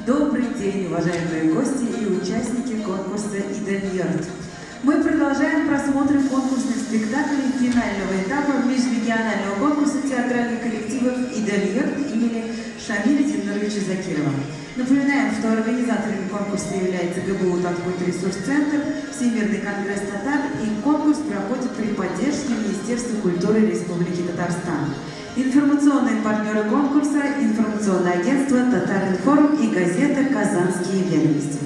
Добрый день, уважаемые гости и участники конкурса «Идел-Йорт». Мы продолжаем просмотр конкурсных спектаклей финального этапа межрегионального конкурса театральных коллективов «Идел-Йорт» имени Шамиля Зиннуровича Закирова. Напоминаем, что организаторами конкурса является ГБУ «Таткультресурсцентр», Всемирный конгресс татар, и конкурс проходит при поддержке Министерства культуры Республики Татарстан. Информационные партнеры конкурса – информационное агентство «Татаринформ» и газета «Казанские ведомости».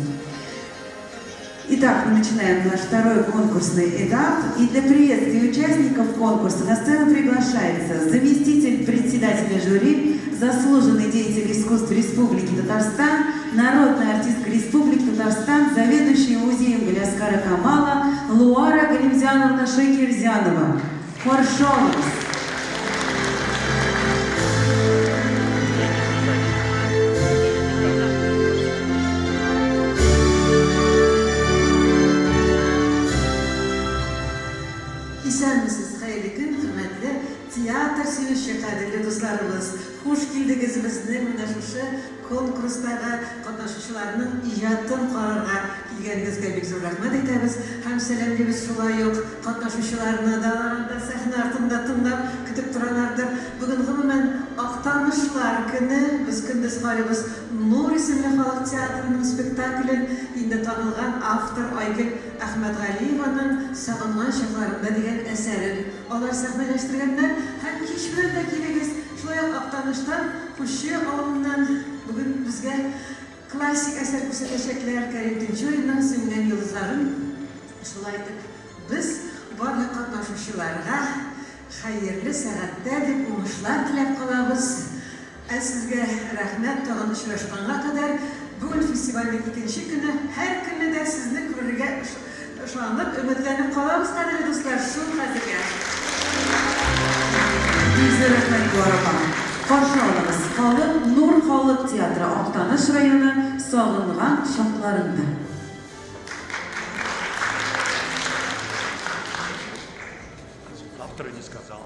Итак, мы начинаем наш второй конкурсный этап. И для приветствия участников конкурса на сцену приглашается заместитель председателя жюри, заслуженный деятель искусств Республики Татарстан, народная артистка Республики Татарстан, заведующая музеем Галиаскара Камала Луара Галимзяновна Шакирзянова. Маршаловс. Исәнмесез, хәерле көн, хөрмәтле театр сөюче кадерле дусларыбыз! Хуш килдегез безнең менә шушы конкурстагы катнашучыларның иҗатын карарга килгәнегезгә бик зур рәхмәт әйтәбез һәм сәламлибез шулай ук катнашучыларны да, алар анда сәхнә артында тыңлап, көтеп торалардыр. Бүген, гомумән, Актанышлар көне, без көндез карыйбыз Нур исемле халык театрының спектаклен, инде танылган автор Айгөл Әхмәтгалиеваның Сагынган чакларымда дигән әсәрен алар сәхнәләштергәннәр. Һәм кич белән дә килегез, шулай ук Актаныштан, Пучы авылыннан бүген безгә классик әсәр күрсәтәчәкләр, Кәрим Тинчуринның Сүнгән йолдызларын. Шулай итеп, без барлык катнашучыларга хәерле сәгатьтә дип уңышлар теләп калабыз. Ә сезгә рәхмәт, тагын очрашканга кадәр. Бүген фестивальнең икенче көне, һәр көнне дә сезне күрергә ышанып, өметләнеп калабыз, кадерле дуслар, шул хәзергә. Бик зур рәхмәт, Клара апа. Каршы алыгыз, халык Нур халык театры, Актаныш районы, Сагынган чакларымда. Автор не сказал.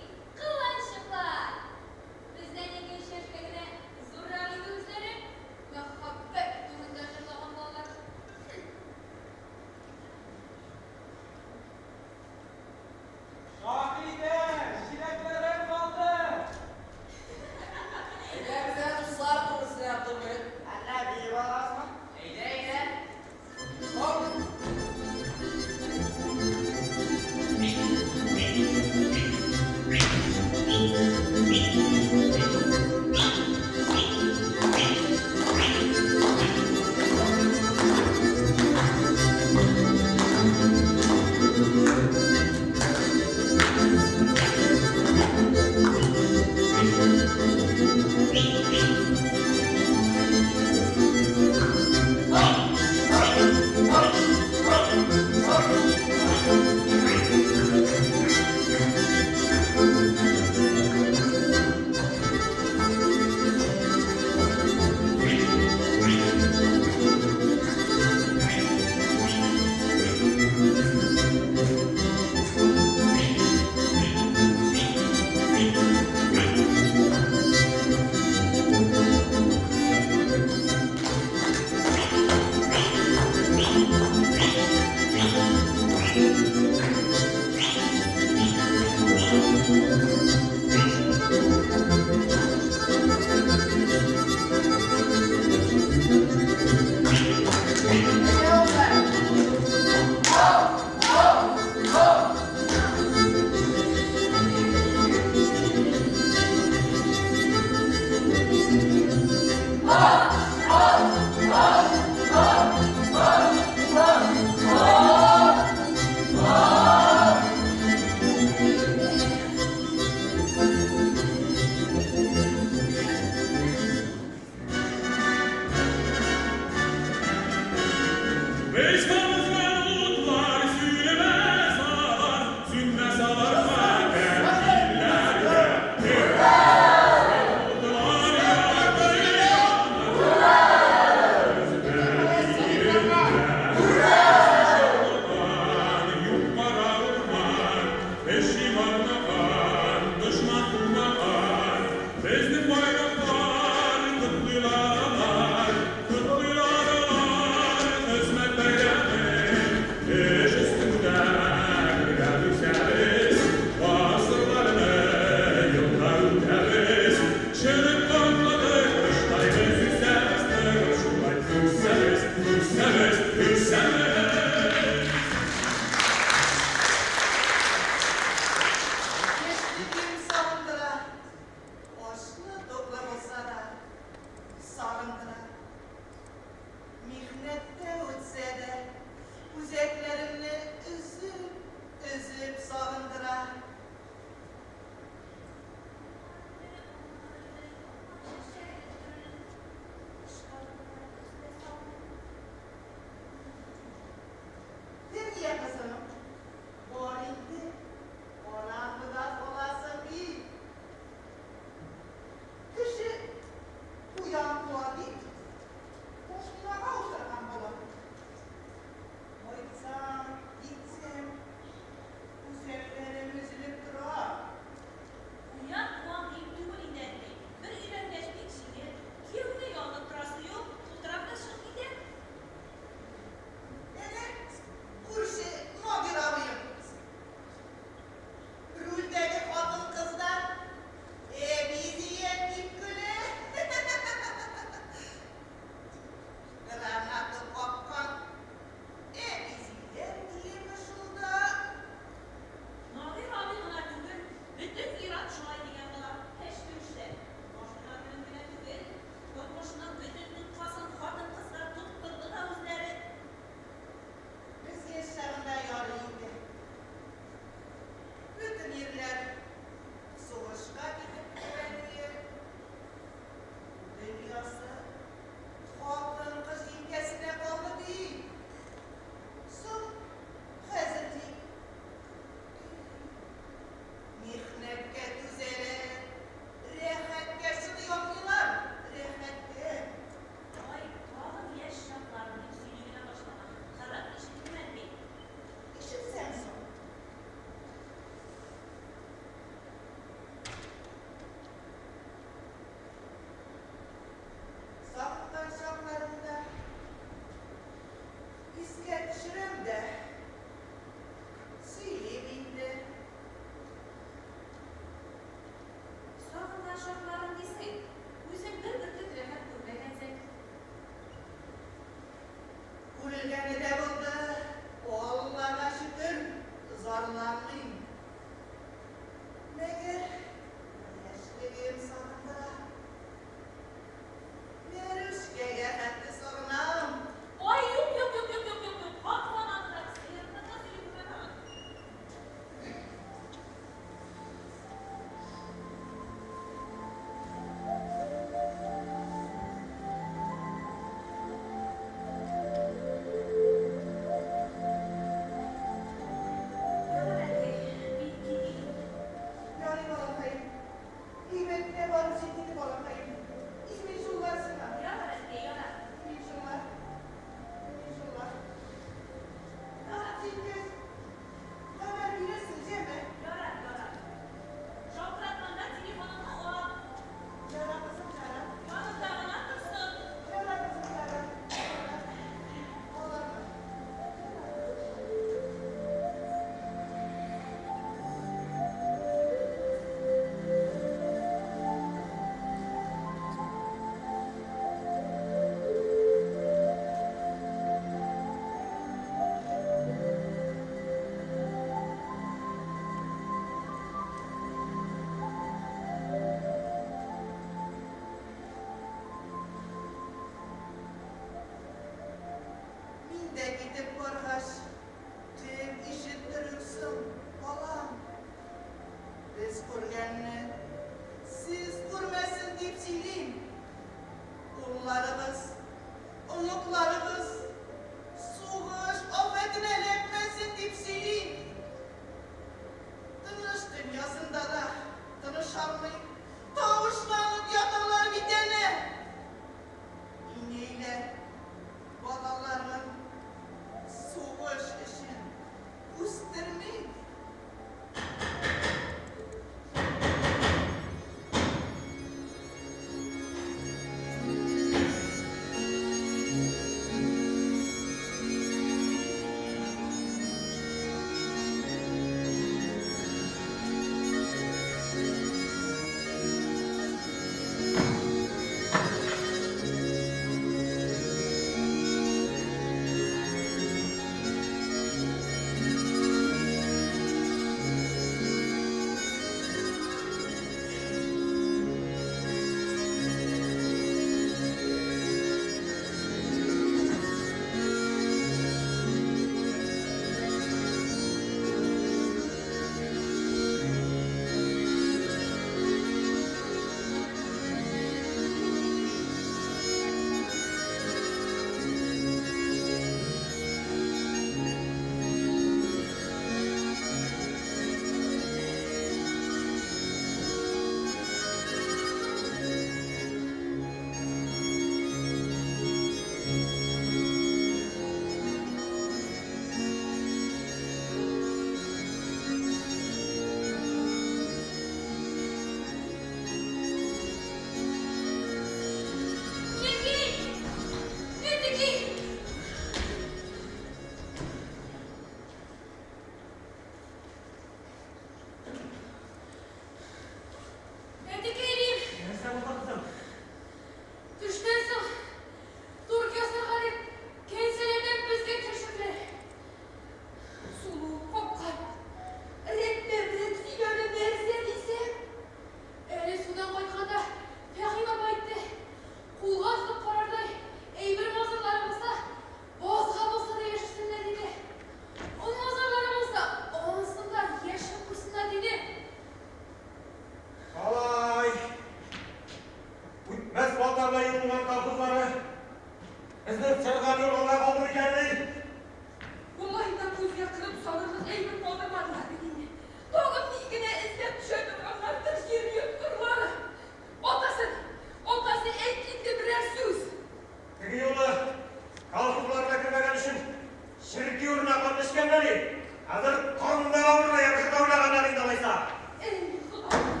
Хәзер кандала урынына ябышырга уйлаганнар инде алайса. Әй, Ходаем!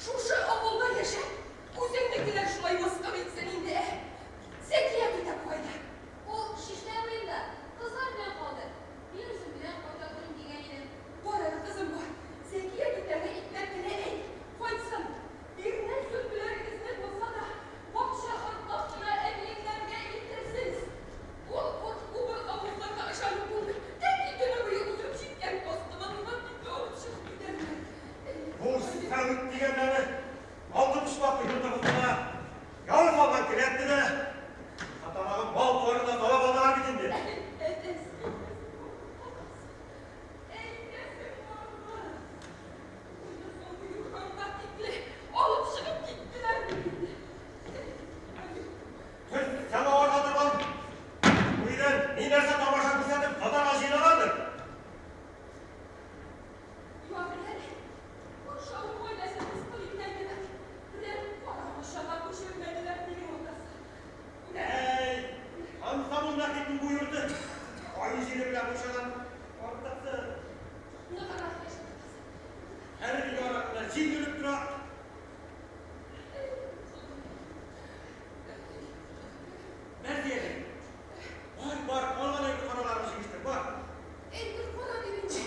Шушы авылда яшәп, үзеңнекеләр шулай мыскыл итсен инде, ә? Зәкия түтә кайда? Ул чишмә буенда, кызлар белән калды. Мин үзем белән кайта торыйм дигән идем. Бар әле, кызым, бар. Зәкия түтәгә ипләп кенә әйт, кайтсын. Бирнә сөлгеләрегезне булса да, бакча артлап кына әбиеңнәргә илтерсез. Ул корт-убыр авызларга ышанып булмый. Тәки төне буе узып җиткән астыманга тикле алып чыгып китәрләр. Бу сәвит дигәннәре алты почмаклы йортыбызны да, яр салган келәтне дә, хатамагы мал-туарны да талап алдылар бит инде. Әйтәсе бармы? Соңгы юрганга тикле алып чыгып киттеләр бит инде. Сез самоварга торган өйдән ни нәрсә тамаша күрсәтеп сатарга җыеналардыр? Ярый әле, Патшаның гаиләсен мыскыл иткән кебек, берәр кара мунчага күчермәделәр минем атасы. Әй, Хансамун Нахитның бу йорты кай җире белән мунчадан артыксы. Ныграк яшәде кызым. Һәр яракта җил өреп тора. Мәрзия, бар, бар, калган әйбер караларны җыештыр, бар. Әйбер кара дип инде.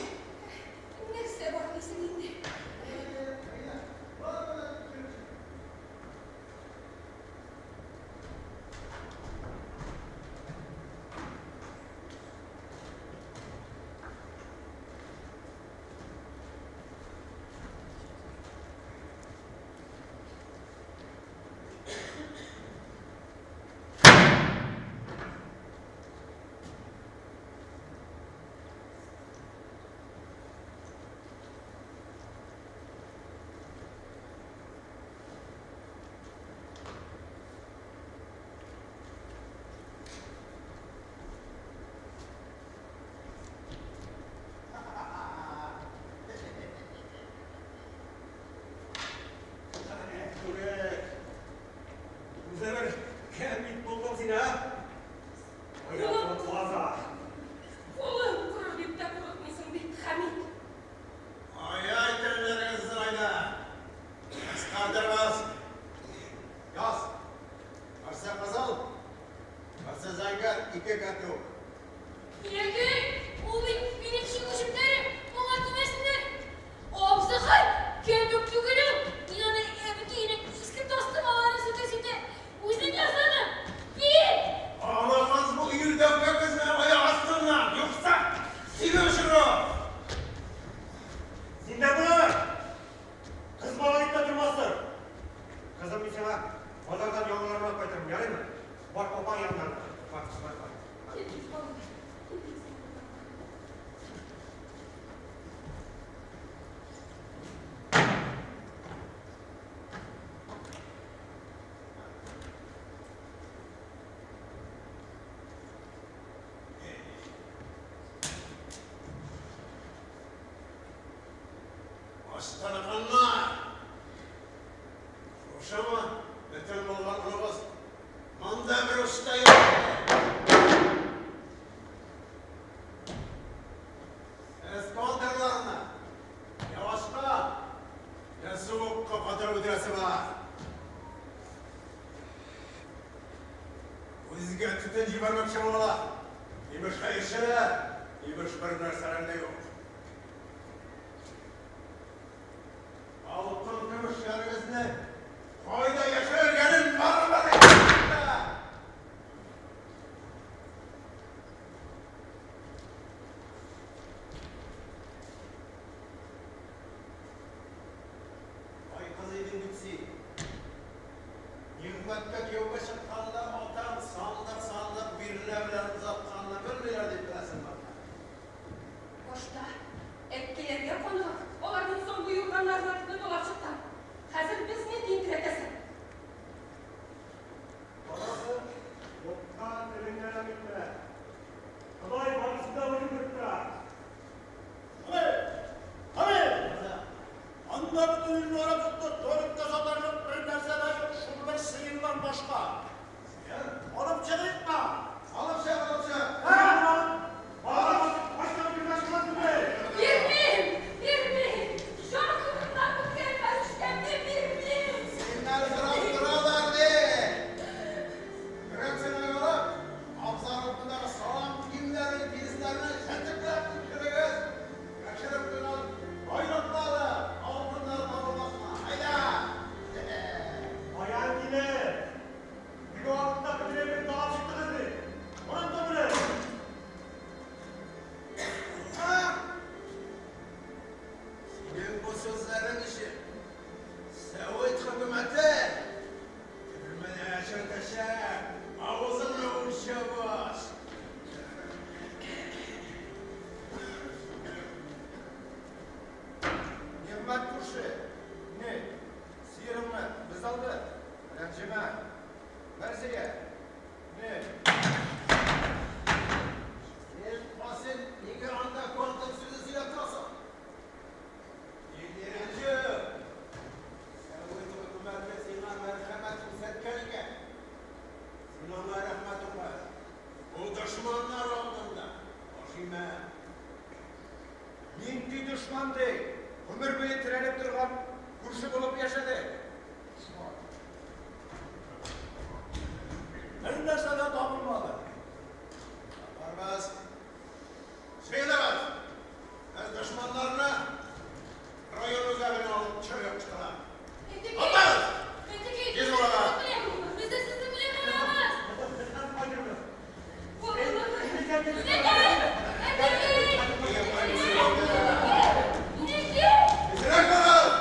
Нәрсә бар дисең инде? Түрек. Үзе бер кәмит булдың син, ә? Аяклы таза. Кулың корыр дип тә курыкмыйсың бит, Хәмит. Ай-ай, телләрегез зырайды. Кыскартырбыз. Яз. Берсе кызыл, берсе зәңгәр, ике катюк. Егет, ул бит минем чигү җепләрем, моңа тимәсеннәр. Абзыкай, кәтүк түгел ул. Мин аны әбекәйнең иске тастымаларын сүтә-сүтә үзем ясадым. Бир! Алыгыз бу өердәүкә кызны аяк астыннан, юкса сине очырам. Син дә бар. Кыз бала дип тә тормассың. Кызым, мин сиңа базардан яңаларын алып кайтырмын, ярыймы? Бар, апаң янына. Бар, бар, бар. Китик, балам, китик. Аштырганнар. Шушымы бөтен булганлыгыбыз? Монда бер уч та юк. Сез контрларны я ашка, я суыкка катырып үтерәсе бар. Күзгә төтен җибәрмәкче булалар. Имеш хәерчеләр, имеш бер нәрсәләр дә юк. Алтын көмешләрегезне кайда яшергәнен барыбер әйтә. Ай кыз идең бит син. Нигъмәткә кияүгә чыкканда атаң сандык-сандык бирнә белән озатканны белмиләр дип беләсеңме? Башта әткәйләргә каныгып, аларның соңгы юрганнарына тотынып алып чыккан. Хәзер безне тинтерәтәсең. Нинди дошман ди? Гомер буе терәлеп торган күрше булып яшәдек. Дошман. Бер нәрсә дә табылмады. Бармас. Сөйләгез. Без дошманнарны район үзәгенә алып чыгып чыктылар. Атагыз! Тиз булыгыз! Без дә сезнең белән барабыз. Тизрәк барыгыз!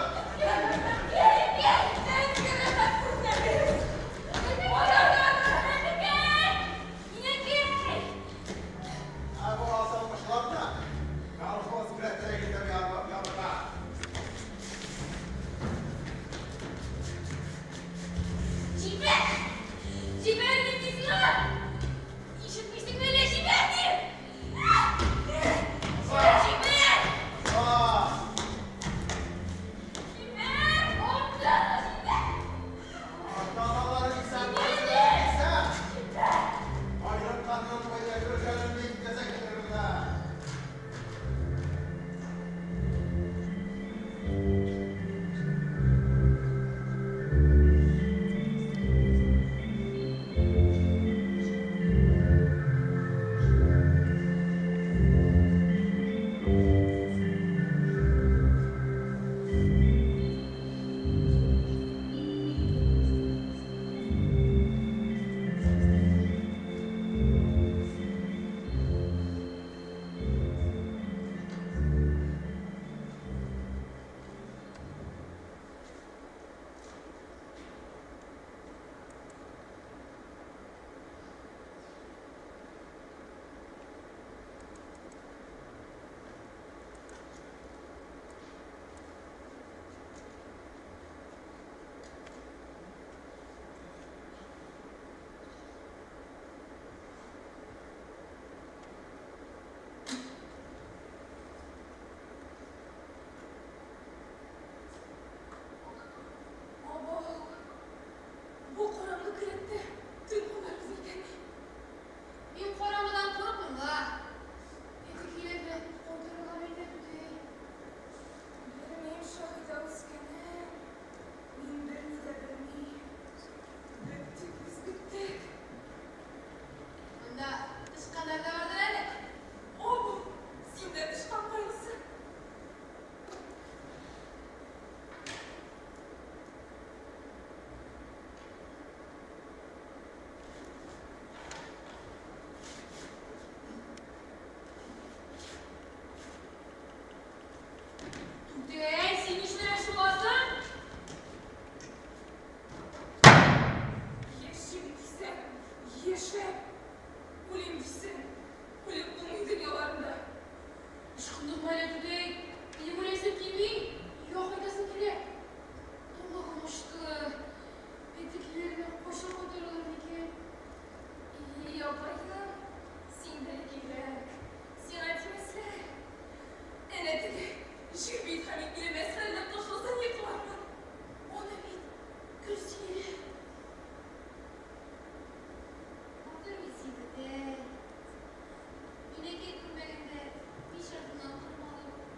Ә бу асылмышларны колхоз келәтенә илтеп ябырга. Җибәр! Җибәр дим сиңа! Ишетмисеңме әллә, җибәр дим! Җибәр! А! Җибәр! Абзый, җибәр! Ата-аналары исән булсын, исән! Аерылганның кайда күргәнен бик тиз әйтермен. Абау, бу караңгы келәттә төн кунарбыз икән. Мин караңгыдан курыкмыйм ла. Әтекиләрне кайтарырга әйдә түгел. Белмим, Шаһидә үскәнем. Мин берни дә белмим. Беттек без, беттек. Монда тычканнар да бардыр әле. Абау, син дә тычкан кайгысы. Түтәй, син нишләп шуасың? Яшим дисәң, яшәп. Үлим дисәң, үлеп булмый дөньяларында. Ычкындырма әле, түтәй. Минем үләсем килми. Якынайтасым килә. Тамагым ачты. Әтекиләрне кайчан кайтаралар микән? И, апаем, син дә кирәк. Сиңа тимәсләр. Әнә теге җир бит Хәмит мине мәсхәрәләп ташласа ни кылармын? Аны бит Гөлсинә. Матур бит син, түтәй. Инәкәй күрмәгәндә мич артыннан тормадым.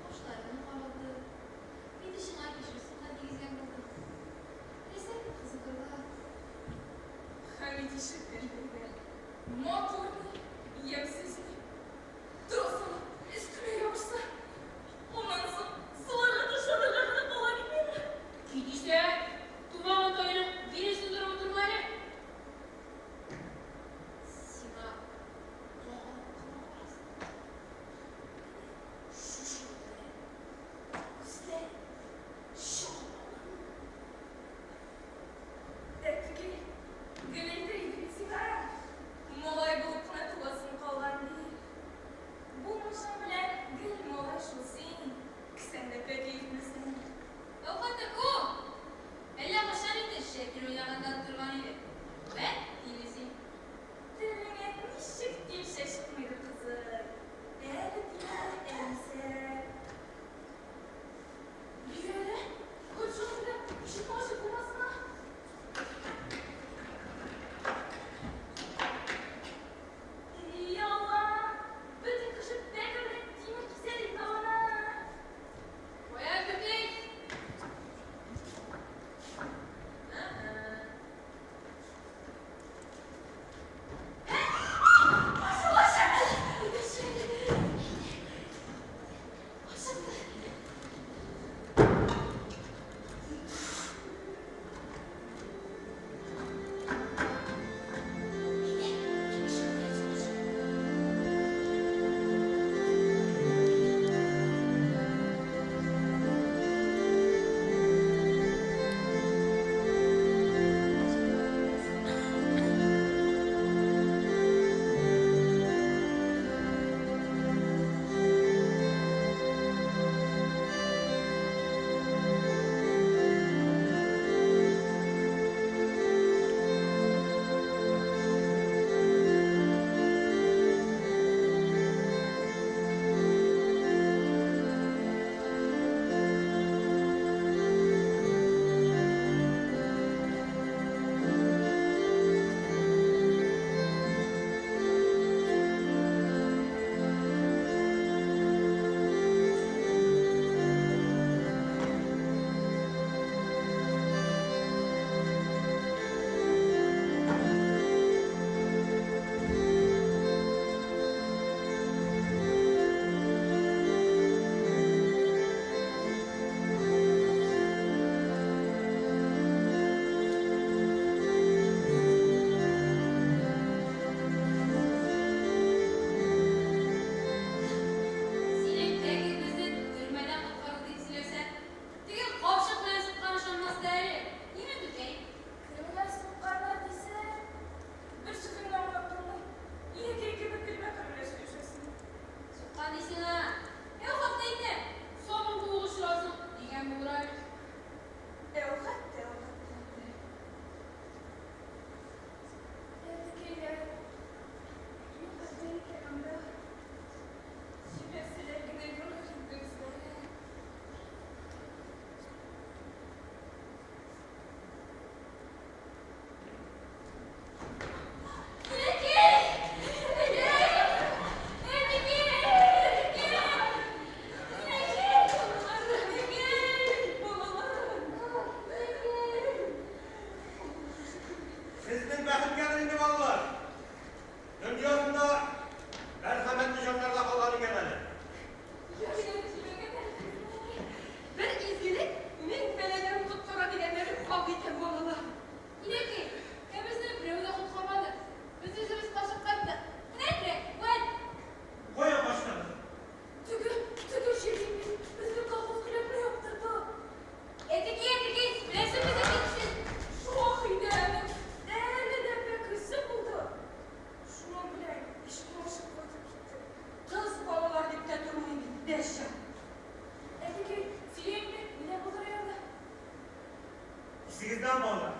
алмадылар.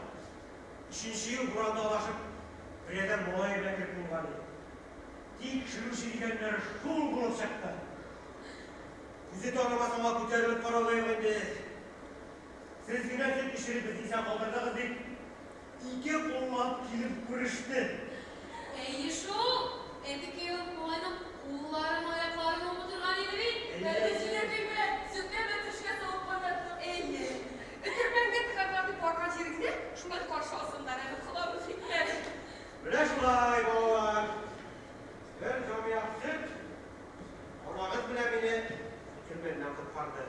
Өченче ел буранда адашып, бер адәм малае белән кереп кунган иде. Тикшерүче дигәннәре шул булып чыкты. Үзе танымас аңа күтәрелеп карау да юк инде. Сез генә сөт эчереп безне исән калдырдыгыз, дип, ике куллап килеп күреште. Әйе шул, әбекәй ул малайның кулларын, аякларын уып утырган иде бит. Әле җиләкәймә, сөтләмә төшкә салып кайнаттык. Әйе. Өтермәнгә тыгарга дип барган җиреңдә шулай каршы алсыннар әле, Ходаның хикмәте. Менә шулай, балалар. Бер җамаяк сөт анагыз белән мине өтермәннән коткарды.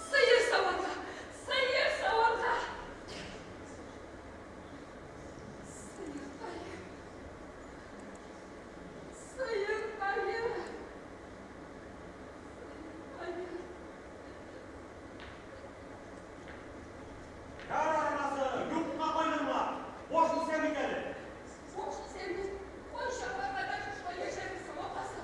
Сыер саварга, сыер саварга. Сыеркаем. Сыеркаем. Сыеркаем. Ярар, анасы, юкка кайгырма. Баш исән бит әле. Баш исән бит, кайчаннарда да шушылай яшәрбез соң, апасы?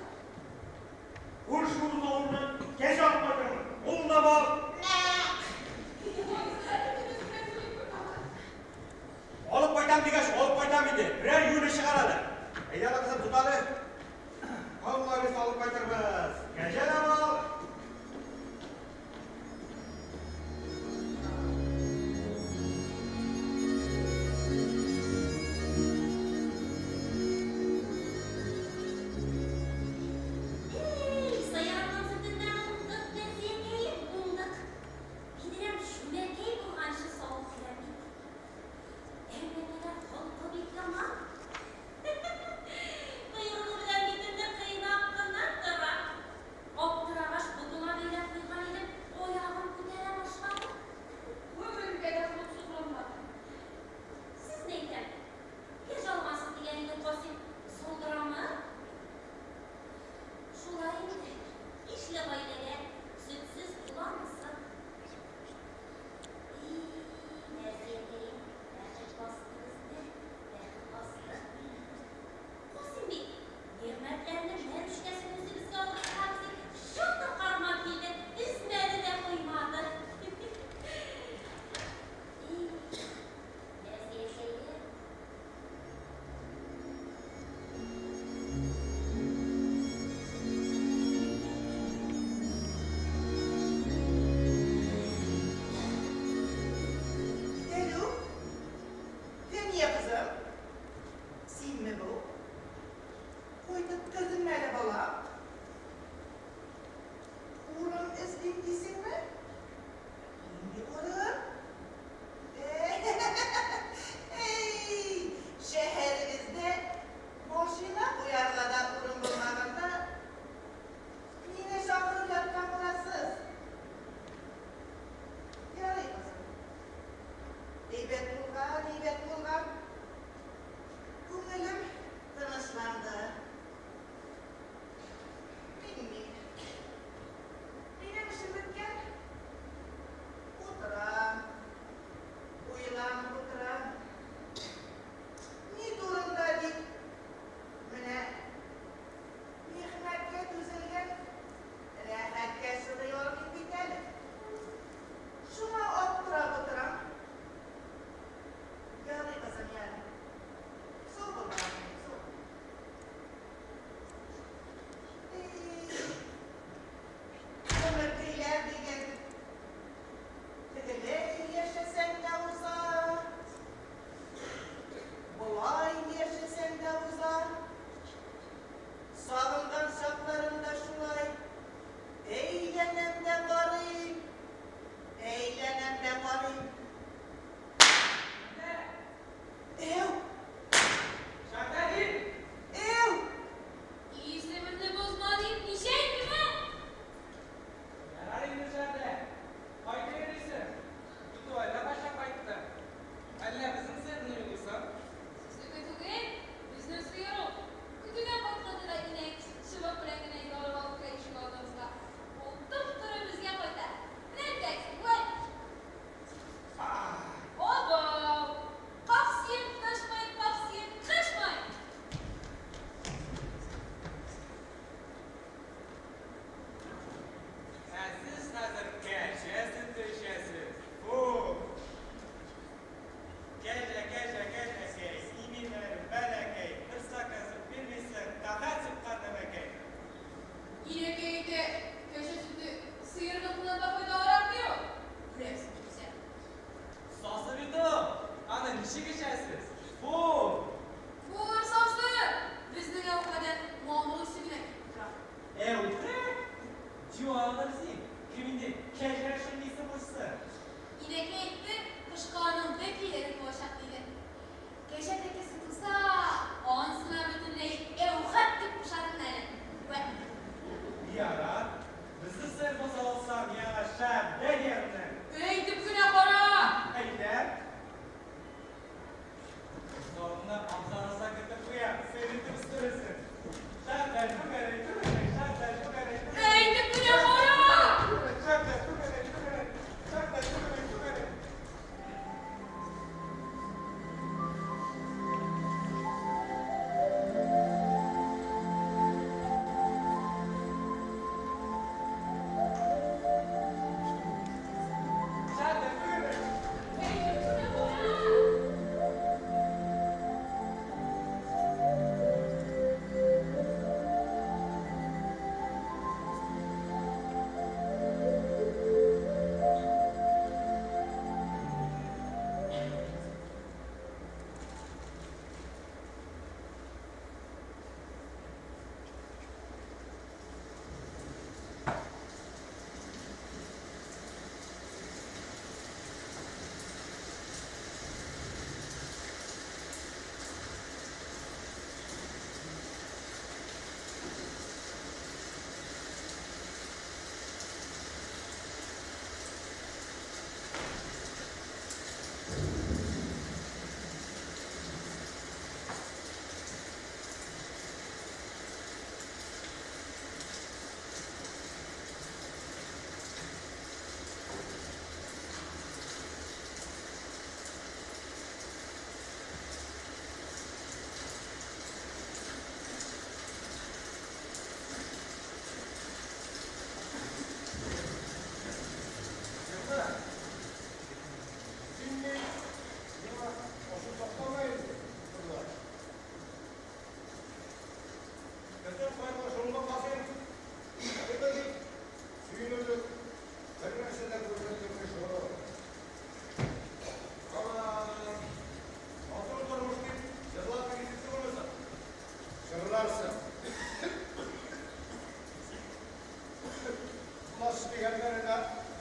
Власть дигәннәренә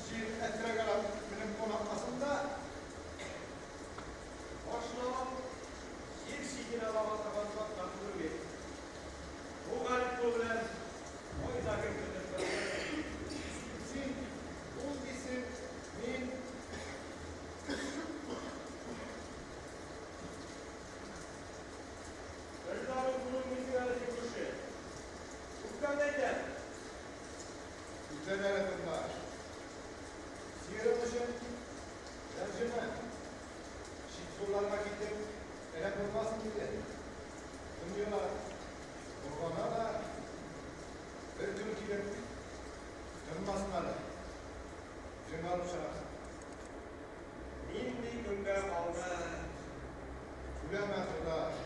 җир әтрәгәләп менеп кунакмасын да. Башлап, җир читенә бага торган затлар түгел бит. Бу гарип кул белән кайда кем көтеп торыр? Син ул дисең, мин. Бер дару күренмисең әле син, күрше. Үпкәңне әйтәм. Үтәр әле, тыңлаш. Сыерың өчен рәнҗемә. Чит юлларга китеп, әләк булмасын иде. Дөнья боргана да, бер көн килеп тынмасын әле. Үзең алып чыгарсың. Нинди көнгә калды? Түләмә, кордаш.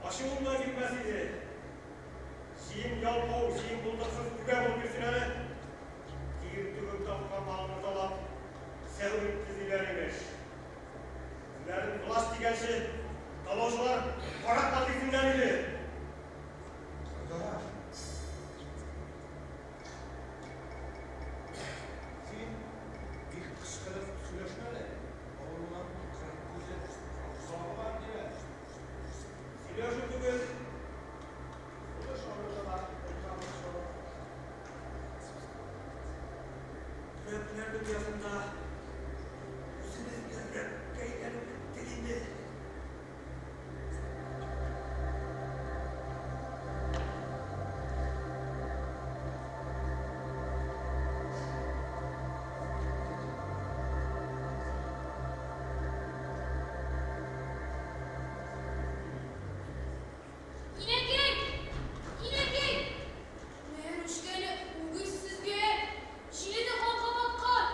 Ачуым да килмәс иде. Син ялкау, син булдыксыз үгә булып йөрсен әле. Тир түгеп тапкан малыңны талап, сәүлек төзиләр, имеш. Үзләрен власть дигәнче, талаучылар караклар дисеннәр иде. Кордаш. Син бик кычкырып сөйләшмә әле. Авыруның кырык күзе, колагы бар, диләр. Сөйләшү түгел, Сулыш алырга да оттырмас шул. Йөрәкләр дөньясында үзебез дә өрәккә әйләнеп беттек инде. Инәкәй! Инәкәй! Мәрүшкәле үгез сезгә! Җилене канга баткан!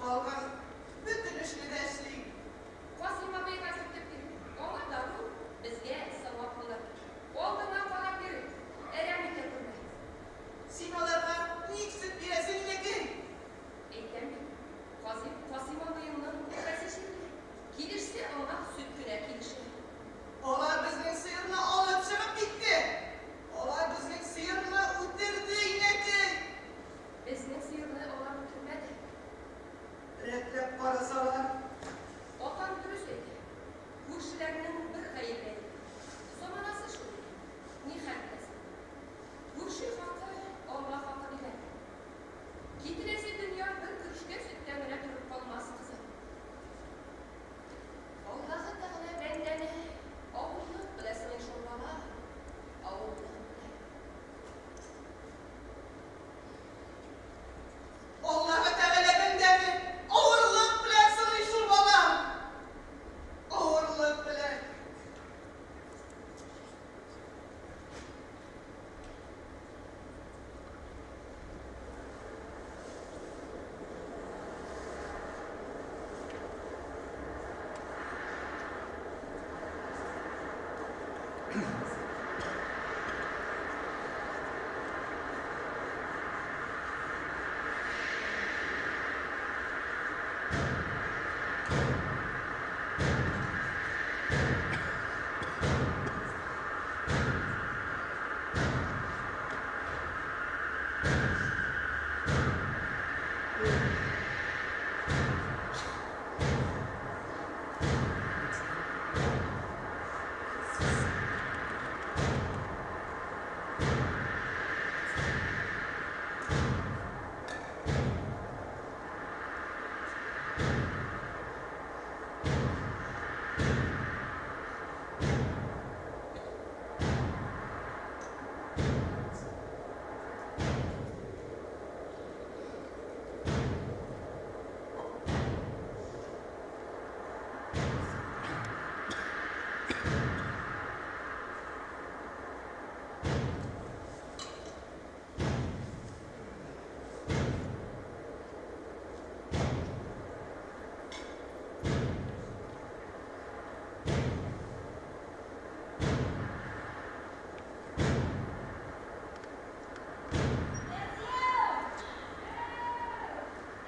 Калган бөтен эшне дә эшли. Касыйм абыйга сөртеп бир. Аңа дару, безгә савап булыр. Алдыңа карап йөр, әрәм итә күрмә. Син аларга ник сөт бирәсең, инәкәй? Әйтәм бит, Казыйм, Касыйм абыеңның үпкәсе чирле. Килешсә, аңа сөт кенә килешә. Алар безнең сыерны алып чыгып китте. Алар безнең сыерны үтерде, инәкәй. Безнең сыерны алар үтермәде. Рәтләп карасалар. Атаң дөрес әйтә. Күршеләрнең бер гаебе юк. Заманасы шул икән. Нихәл итәсең. Күрше хакы, Алла хакы диләр. Китерәсе дөнья бер көршкә сөттән генә торып калмас, кызым. Аллаһы Тәгалә бәндәне авырлык белән сыный шул, бала, авырлык белән. Аллаһы Тәгалә бәндәне авырлык белән сыный шул, балам, авырлык белән.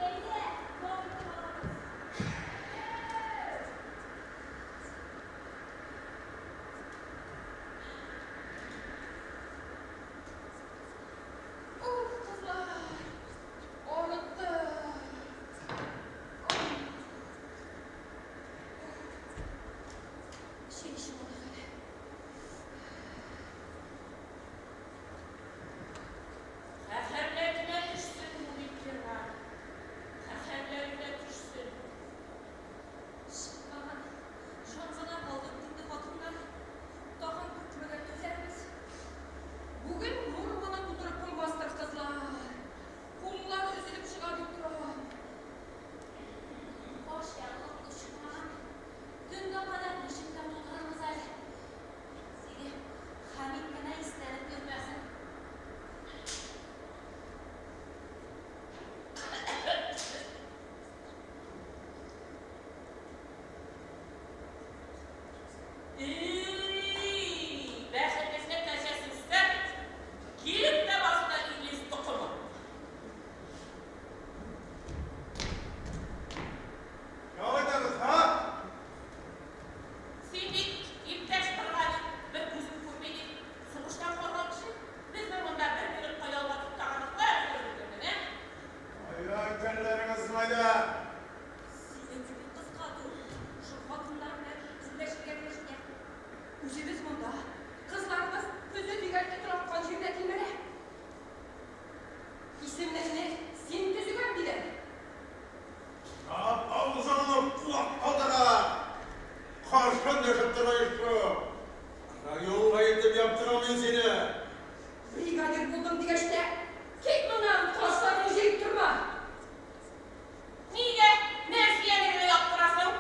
Әйдә, ял итеп алабыз. Уф, кызлар, арыттым. Чәй эчеп алыйк әле. Хәһәрләренә төшсен бу Гитлерга, хәһәрләренә төшсен. Чыкмаган, җан гына калды инде хатыннар. Тагын күпмегә түзәрбез? Бүген норманы тутырып булмастыр, кызлар. Куллар өзелеп чыга дип торам. Баш ярылып та чыкмаган. Төнгә кадәр ничек тә тутырырбыз әле. Сине Хәмит кенә исләнеп йөрмәсен. И-и-и, бәхетебезне кәҗә сөрсә бит, килеп тә басты иблис токымы. Ял итәбез, ха? Син бит, иптәш бригадир, бер күзем күрми дип, сугыштан калган кеше. Безнең монда бер минутка ялга туктаганны кая күреп бетердең, ә? Кайда икәнләрегез майда? Синең кебек кыска түгел. Шул хатыннар белән эзләшергә генә җитә. Үзебез монда. Кызларыбыз көзге дигән эт раткан җирдә тилмерә. Исемлегне син төзегән, диләр. Яп авызыңны, кулак калдыра! Каршын дәшеп тора ишү. Районга илтеп яптырам мин сине. Бригадир булдым дигәч тә, кит моннан, кашларыңны җыеп торма. Нигә Мәрзияне генә яптырасың?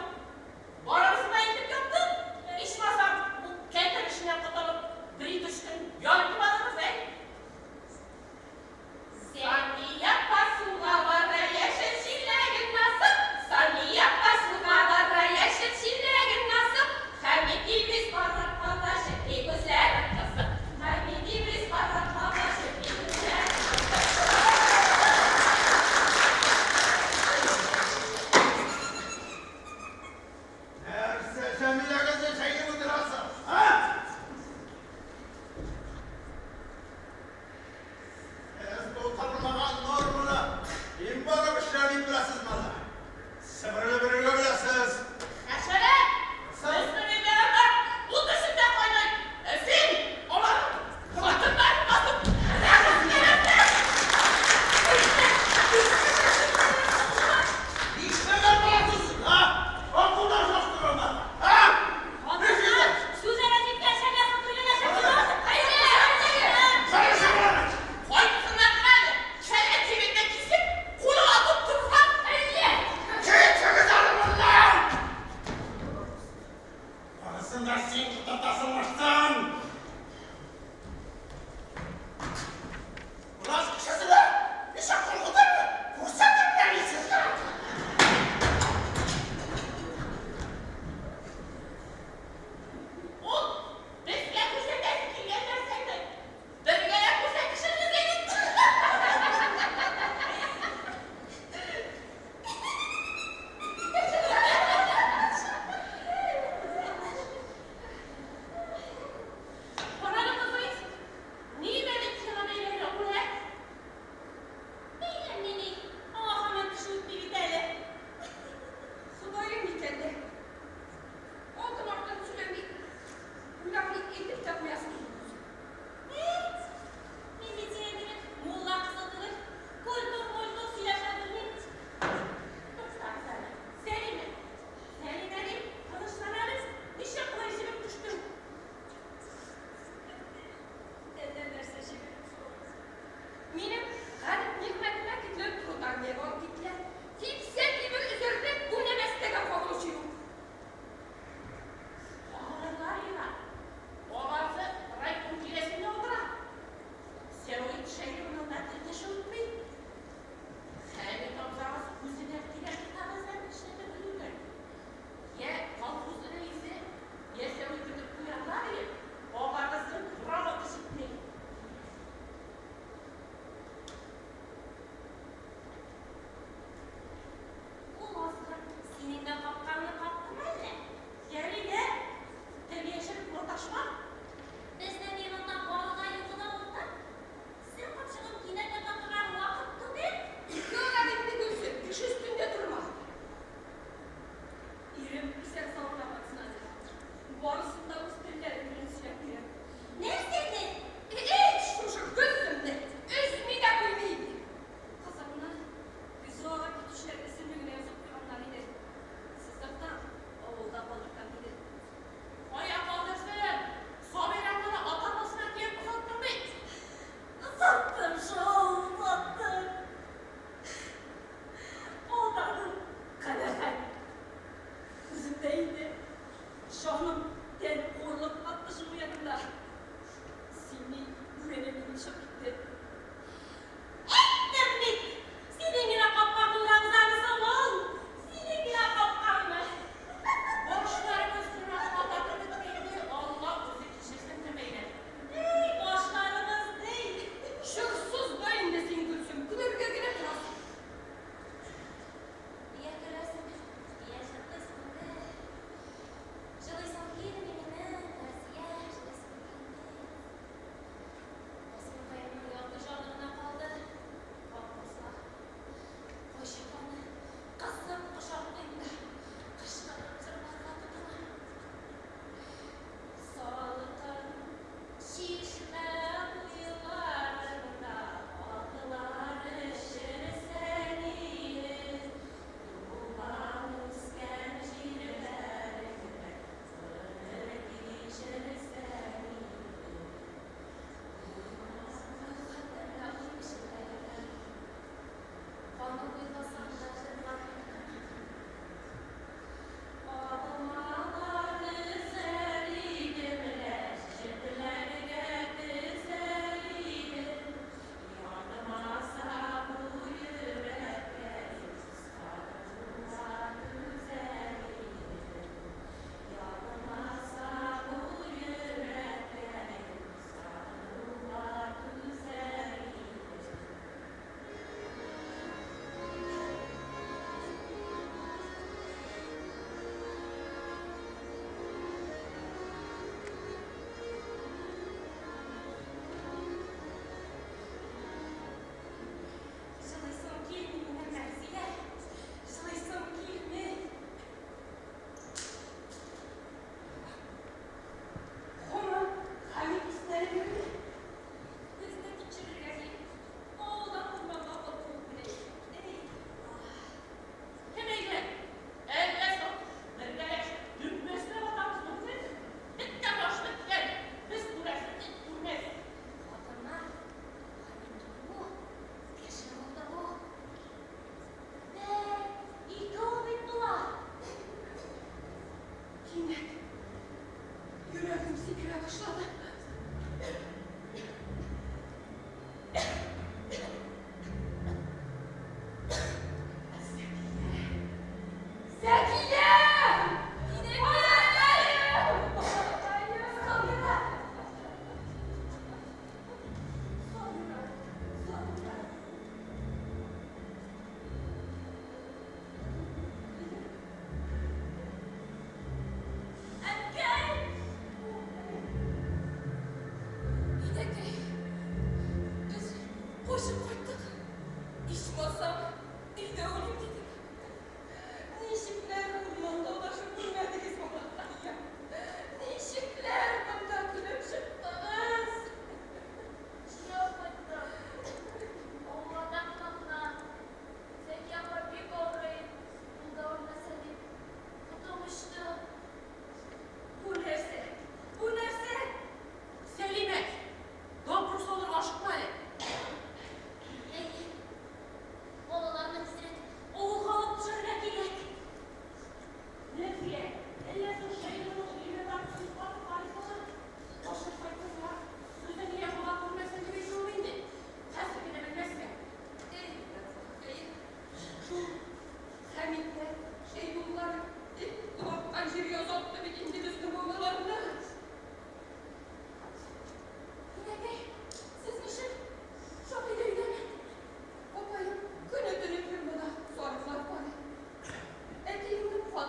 Барыбызны да илтеп яптың. Ичмасам, бу кәпер эшеннән котылырбыз.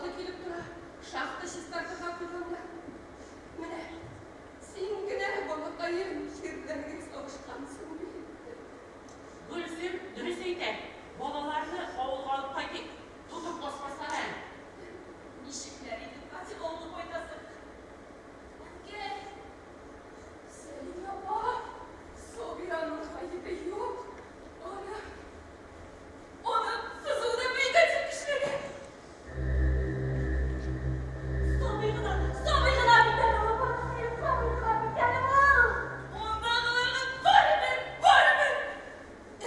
Шахта килеп тора. Шахта чистартырга куйганнар. Менә син генә, балакаем, чирләргә сабышкансың бит. Гөлсем дөрес әйтә. Балаларны авылга алып кайтыйк. Тотып асмаслар әле. Ничекләр итеп Катя авылга кайтасың? Әнкәй, Сәлимә апа, Сабираның гаебе юк. Аны, аны кызу да бригадир көчләгән. Сабый гына, сабый гына бит әле ул, апакаем, сабый гына бит әле ул. Андагыларга барыбер, барыбер.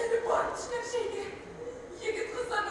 Әле бар кешеләр җәйгә. Егет кызларны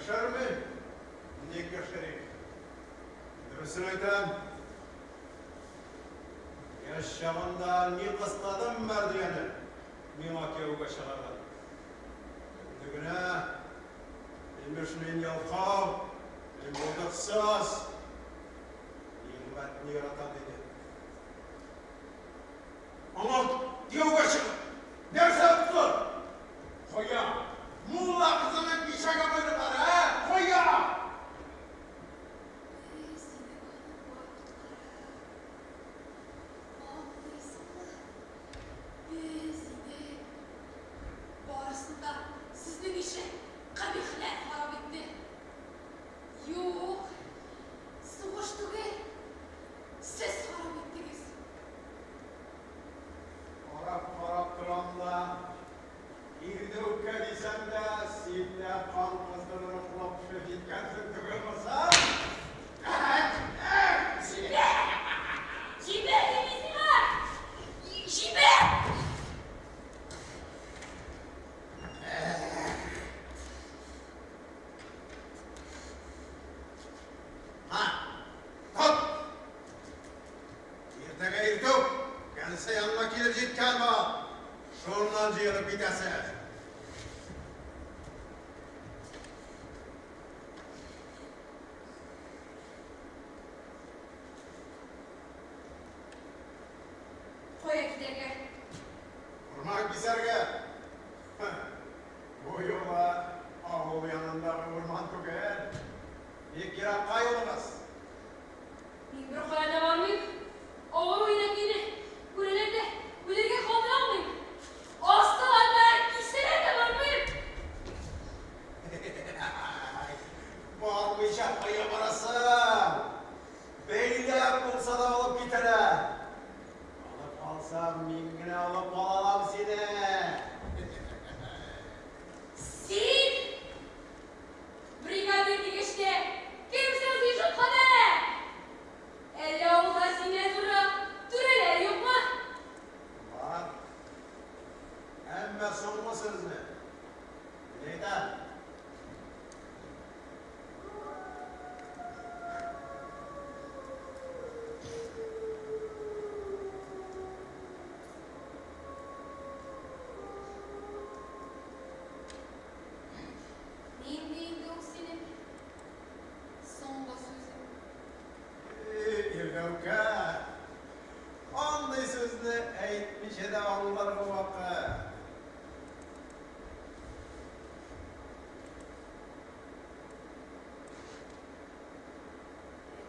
Яшермим, ник яшерим? Дөресен әйтәм. Яшь чагында ни кыстадым Мәрдияне миңа кияүгә чыгарга дип. Инде генә, имеш, мин ялкау, мин булдыксыз, Нигъмәтне яратам, диде. Аңа кияүгә чыгып, нәрсә оттың? Кая? Мулла кызының кичәге байлыклары, ә? Кая? Без идек аның бар коткары. Аңлыйсыңмы? Без идек. Барысын да сезнең ише кабихләр харап итте. Юк, сугыш түгел, сез харап иттегез. Карап-карап торам да, Ирдәүкә дисәм дә, син дә кан кыздырырлык пешеп җиткәнсең түгелме соң? Җибәр! Җибәр дим мин сиңа! Җибәр! Ха! Тот! Иртәгә иртүк кәнсә янына килеп җиткән бул. Шуннан җыелып китәсез. Кая китәргә? Урман кисәргә. Бу юлы авыл янындагы урман түгел. Бик еракка юлыгыз. Мин беркая да бармыйм. Авыру инәкәйне күрәләр дә, үләргә калдыра алмыйм. Ассалар да, кисәләр дә бармыйм. Бармыйча кая барасың? Бәйләп булса да алып китәләр. Алып калсам, мин генә алып кала алам сине. Син! Бригадир дигәч тә, кем соң син шулкадәр? Әллә авылда синнән зуррак түрәләр юкмы? Бар. Әмма соңгы сүзне мин әйтәм. Нинди инде ул синең соңгы сүзең? И, Ирдәүкә, андый сүзне әйтмичә дә аңларга вакыт.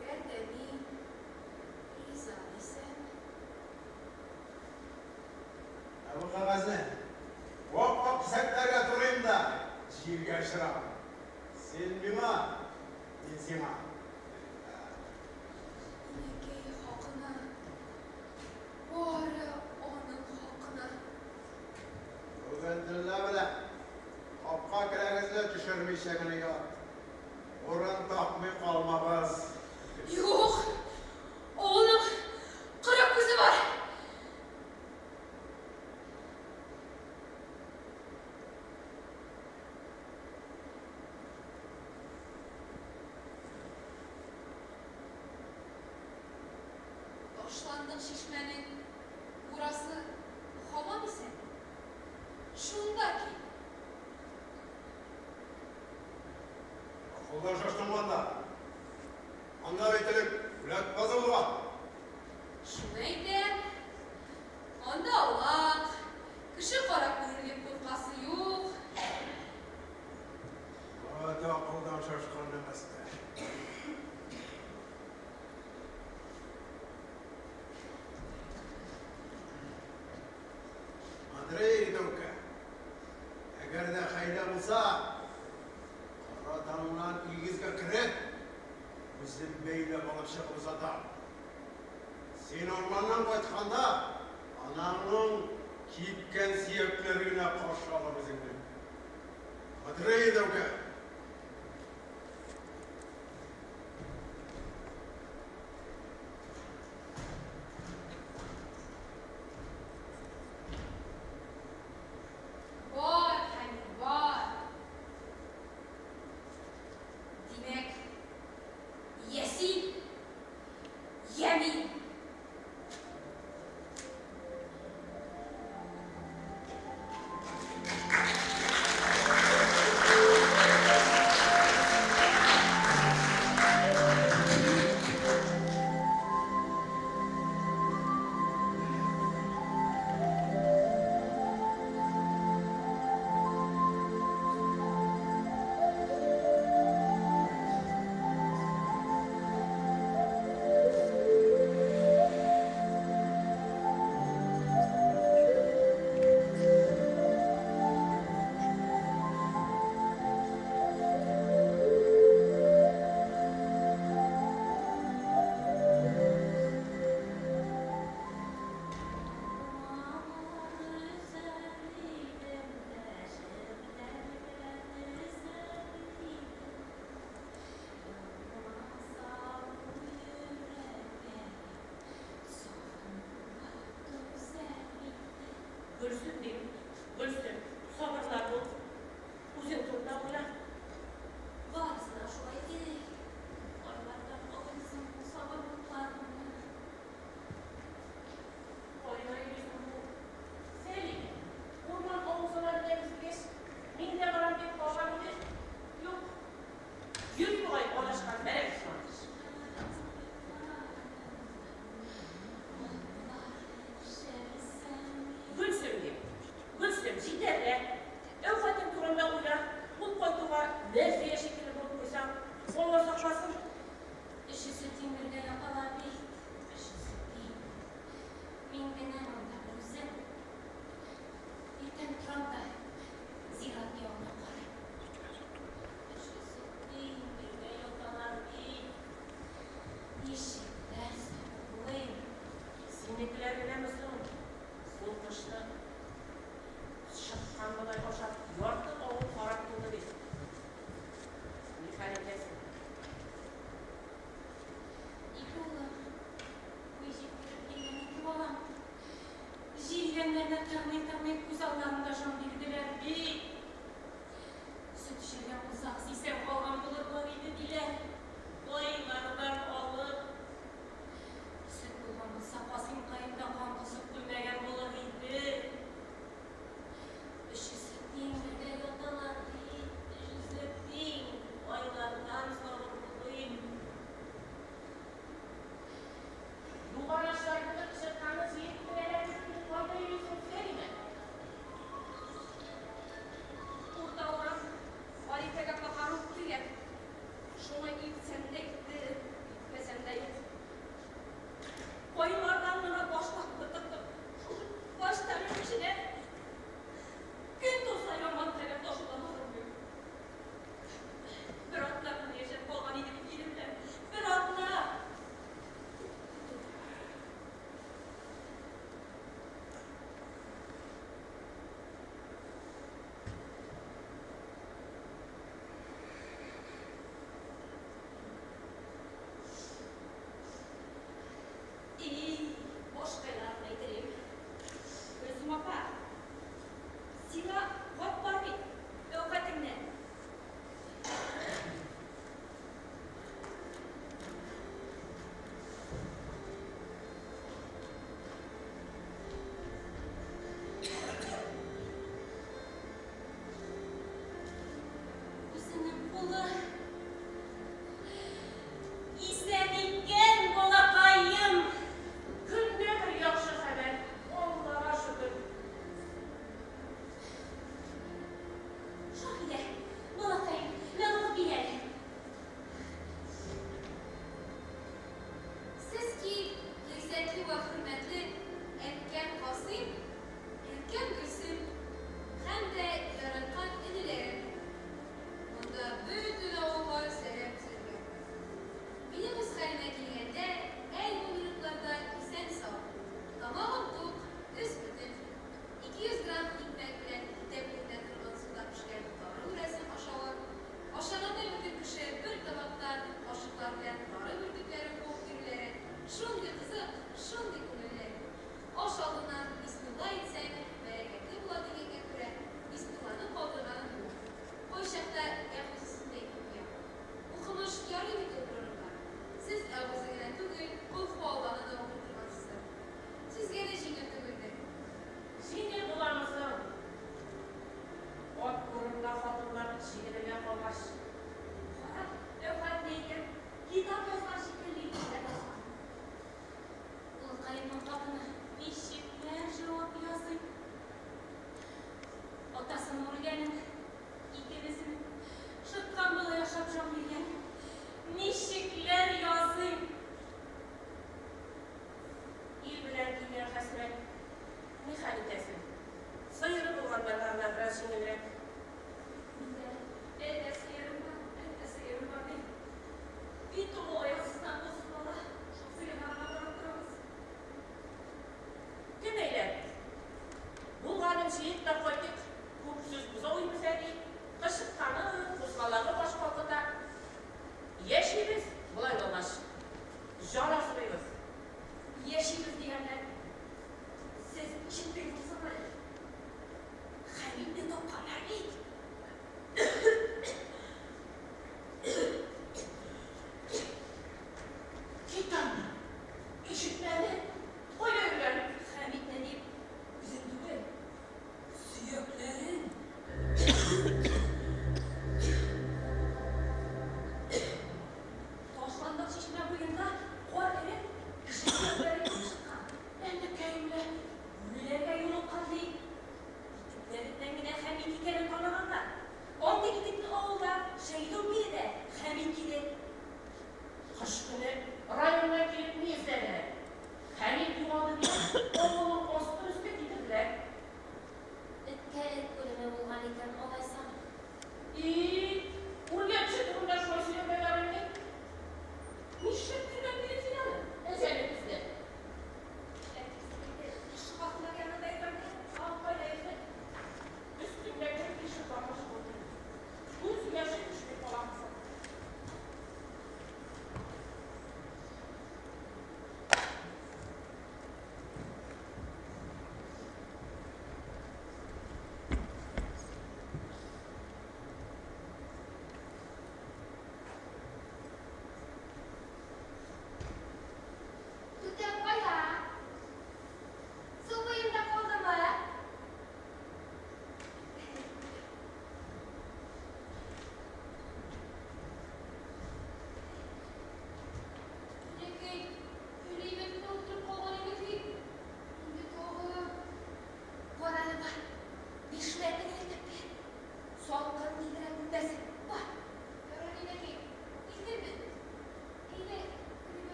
Әгәр дә мин риза дисәм? Ә бу кәгазьне вак-вак кисәкләргә турыйм да җилгә очырам. Син миңа, мин сиңа. Инәкәй хакына, бары аның хакына. Бүген төнлә белән капка керәгезне төшермичә генә ят. Урын тапмый калмабыз. Юк, авылның 40 күзе бар. Ташландык чишмәнең бурасы һаман исән. Шунда кил. Акылдан шаштыңмы анда? Анда бит элек үләт базы булган. Шуны әйтәм. Анда аулак, кеше-кара күрер дип куркасы юк. Вәт акылдан шашкан нәмәстә. Андрей Дәүкә, әгәр дә хәйлә булса, кара таңнан өегезгә кереп, үзем бәйләп алып чыгып озатам. Син урманнан кайтканда, анаңның кипкән сөякләре генә каршы алыр үзеңне. Андрей Дәүкә!